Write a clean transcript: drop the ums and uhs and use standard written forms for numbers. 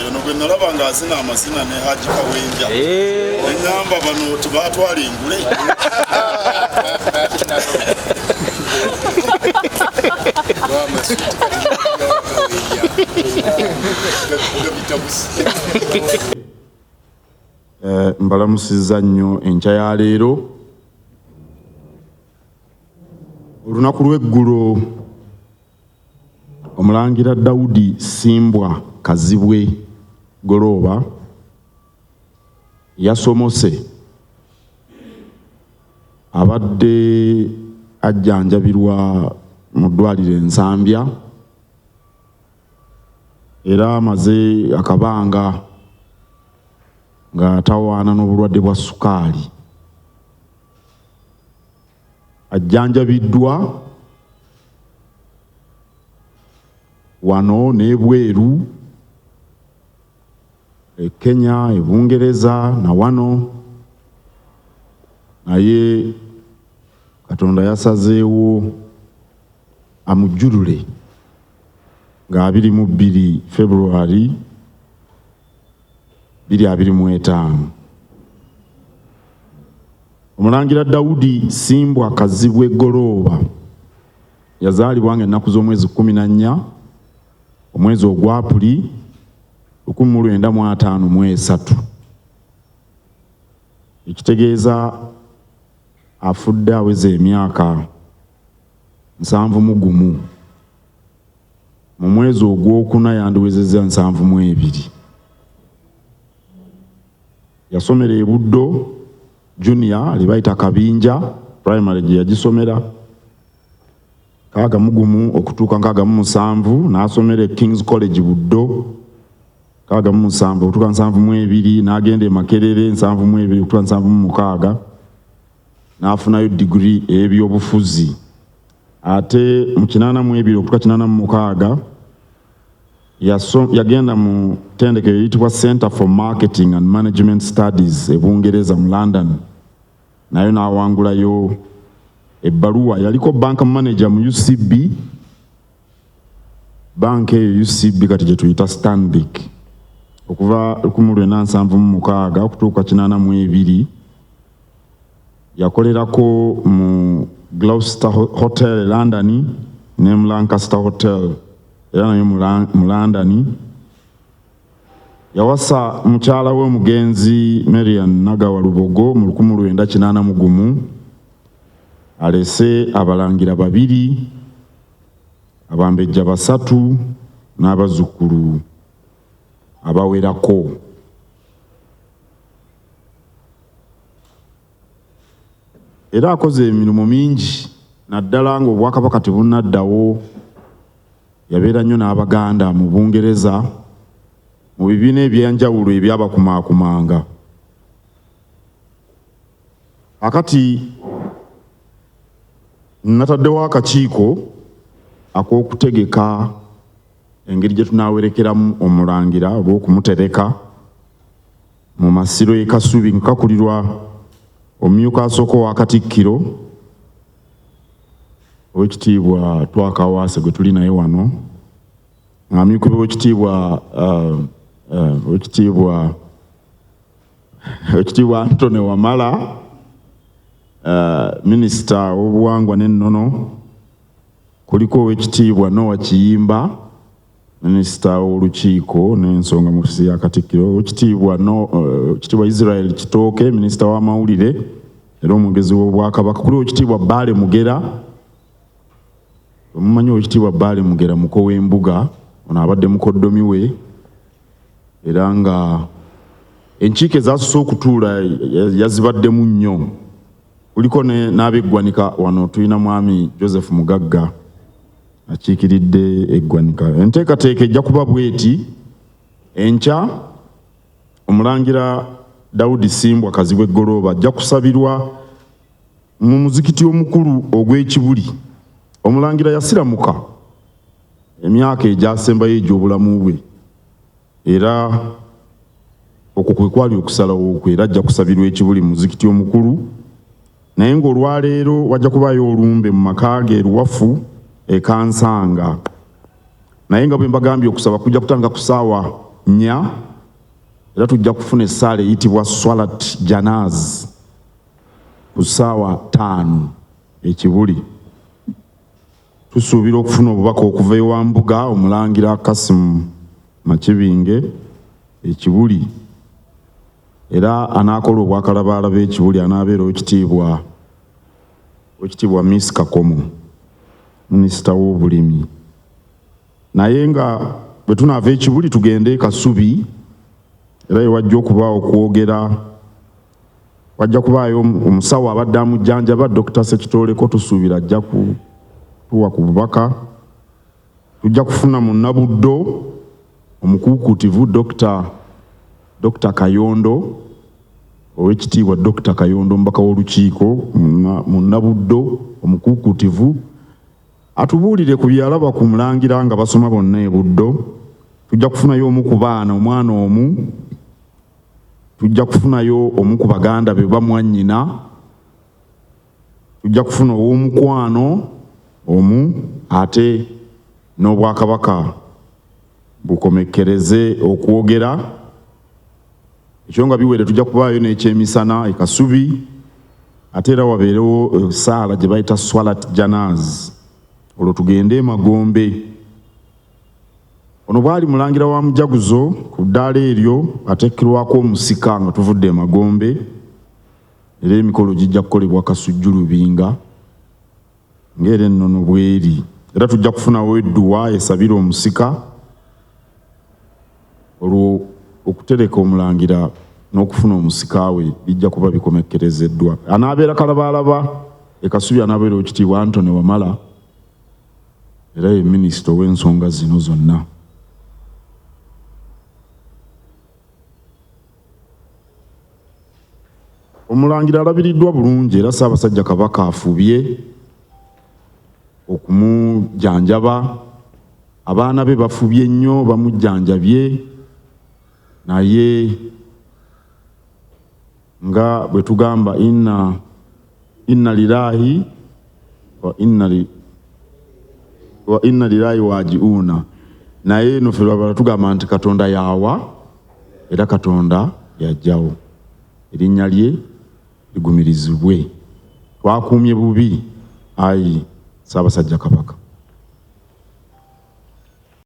Ono gwe nalaba ng'azina amazina ne Haji Kawenja neŋŋamba bano tebatwala engule. Mbalamusizza nnyo enkya ya leero. Olunaku lw'eggulo Omulangira Daudi Ssimbwa Kazibwe Golooba yasomose abadde ajjanjabirwa mu ddwaliro e Nsambya era amaze akabanga ng'atawaana n'obulwadde bwa sukaali. Ajjanjabiddwa wano n'ebweru e Kenya, e Bungereza na wano, naye Katonda yasazeewo amujjulule nga 22 February 2025. Omulangira Daudi Ssimbwa Kazibwe Golooba yazaalibwa nga ennaku z'omwezi 14 omwezi ogwa Apuli 1953, ekitegeeza afudde aweza emyaka 71. Mu mwezi ogwokuna yandiwezezza 72. Yasomera e Buddo Junior lye bayita Kabinja Primary gye yagisomera 61 okutuuka 67, n'asomera e King's College Buddo 67 okutuuka 72, n'agenda e Makerere 72 okutuuka 76, n'afunayo digiri ey'ebyobufuzi. Ate mu 82 okutuuka 86 yagenda mu ttendekero eriyitibwa Center for Marketing and Management Studies e Bungereza mu London, nayo n'awangulayo ebbaluwa. Yaliko bank manager mu UCB, banka eyo UCB kati gye tuyita Stanbic, okuva 1976 okutuuka 82. Yakolerako mu Gloucester Hotel e London ne mu Lancaster Hotel era nayo mu London. Yawasa mukyala we omugenzi Marian Nagawa Lubogo mu 1981. Alese abalangira babiri, abambejja basatu n'abazzukulu abawerako. Era akoze emirimu mingi naddala ng'Obwakabaka tebunnaddawo. Yabeera nnyo n'Abaganda mu Bungereza mu bibiina eby'enjawulo ebyabakumaakumanga. Akati nataddewo akakiiko ak'okutegeka engeri gye tunaawerekeramu Omulangira oba okumutereka mu masiro e Kasubi, nga kakulirwa omumyuka asooka owa Katikkiro, Owekitiibwa Twakawaase gwe tuli naye wano, ng'amyukibwa Owekitiibwa Anthony Wamala, minisita w'obuwangwa n'ennono. Kuliko Owekitiibwa Noah Kiyimba, minisita w'olukiiko n'ensonga mu ofiisi ya Katikkiro, Owekitiibwa no Owekitiibwa Israel Kitooke, minisita w'amawulire era omwogezi w'Obwakabaka. Kuli Owekitiibwa Bbaale Mugera, omumanyi Owekitiibwa Bbaale Mugera muko w'embuga, ono abadde mukoddomi we era nga enkiiko ezaasose okutuula yazibaddemu nnyo. Kuliko n'abeggwanika wano, tulina Mwami Joseph Mugagga akiikiridde eggwanika. Enteekateeka ejja kuba bweti: enkya Omulangira Daudi Simbwa Kazibwe Golooba ajja kusabirwa mu muzikiti omukulu ogw'e Kibuli. Omulangira yasiramuka emyaka egyasembayo egy'obulamu bwe, era okwo kwe kwali okusalawo kwe, era ajja kusabirwa e Kibuli mu muzikiti omukulu. Naye ng'olwaleero wajja kubaayo olumbe mu maka ge Ruwafu e Kansanga. Naye nga bwe mbagambye, okusaba kujja kutandika ku ssaawa 4, era tujja kufuna essaala eyitibwa Swalat Janaz ku ssaawa 5 e Kibuli. Tusuubira okufuna obubaka okuva ewa Mbuga Omulangira Kasimu Makibinge e Kibuli, era anaakola obwakalabalaba e Kibuli anaabeera Owekitiibwa Miss Kakomo, minisita w'obulimi. Naye nga bwe tunaava e Kibuli tugende e Kasubi, era ewajja okubaawo okwogera, wajja kubaayo omusawo abadde amujjanjaba, Dr. Sekitoleko, tusuubira ajja kutuwa ku bubaka. Tujja kufuna munnabuddo omukuukuutivu Dr. Kayondo, Owekitiibwa Dr. Kayondo, omubaka w'olukiiko munnabuddo omukuukuutivu, atubuulire ku byalaba ku mulangira nga basoma bonna e Buddo. Tujja kufunayo omu ku baana, omwana omu, tujja kufunayo omu ku baganda be bamwannyina, tujja kufuna ow'omukwano omu, ate n'obwakabaka bukomekkereze okwogera. Ekyo nga biwere, tujja kubaayo n'ekyemisana e Kasubi, ate era wabeerewo essaala gye bayita Swalat Janaz, olwo tugende emagombe. Ono bwali mulangira wa mujaguzo ku ddaala eryo atekkerwako omusika nga tuvudde emagombe, era emikolo gijja kukolebwa Kasujju Lubinga ng'era ennono bweri. Era tujja kufunawo edduwa esabira omusika, olwo okutereka omulangira n'okufuna omusika we bijja kuba bikomekkerezeddwa. Anaabeera kalabaalaba e Kasubi anaabeera Owekitiibwa Antony Wamala, era ye minisita ow'ensonga zino zonna. Omulangira alabiriddwa bulungi, era Ssaabasajja Kabaka afubye okumujjanjaba, abaana be bafubye nnyo bamujjanjabye. Naye nga bwe tugamba, inna lillahi wa inna lillahi wajiuna. Naye eno ffe lwabala tugamba nti Katonda yawa era Katonda yajjawo, erinnya lye ligumirizibwe. Twakuumye bubi, ayi Ssaabasajja Kabaka.